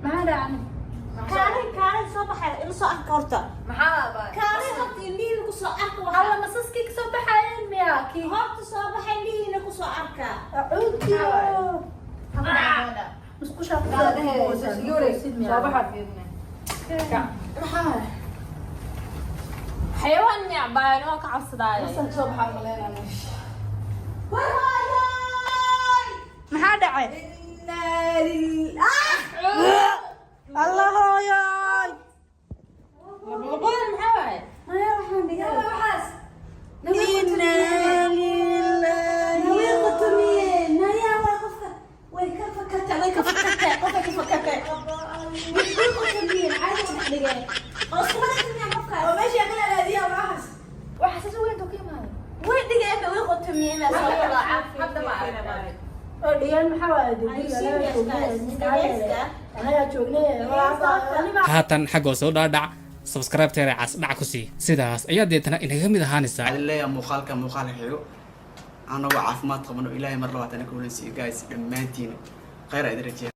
Maxaa dhacay? Kaalay, kaalay, soo baxay, ila soo arka horta. Maxaa baa? Kaalay horta, indhihiina kusoo arka waxa. Alla, masaskii kasoo baxayeen miya kii? Horta soo baxay, indhihiina kusoo arka. Acuudiyo musqushaa. Soo baxa, fiirne. Maxaa? Xayawaan miya baa? Waa ka cabsadaaye. Soo baxaa maleynaa meesha. War hooyoy! Maxaa dhacay? Innaa lillaah! Allah, hooyoy! Labadan maxaa waaye? Maya, waxaan dhigay Waxaas. Innaa lillaahi. Way qotomiyeen. Naya, waa qofka way ka fakatay, way ka fakatay, qofka ka fakatay. Way qotomiyeen, caadi u dhex dhigeen oo isku wada qofkaas. Oo meesha kala raadiyaa waxaas. Waxa saas weyn oo ka imaada. Way dhigeen, way qotomiyeen. Hadda ma arag. Oo dhigaan maxaa waaye? Are you serious, guys? Dhegeysta. Anagaa joognay. Haatan xaggoo soo dhaadhac, subscribe-teera cas dhac ku sii. Sidaas ayaa deetana inaga mid ahaanaysaa. Waxaan leeyahay muuqaalka muuqaalka xigo anagoo caafimaad qabano Ilaahay mar labaad ana kulansiiyo. Guys, dhammaantiina khayr aa idin rajeeya.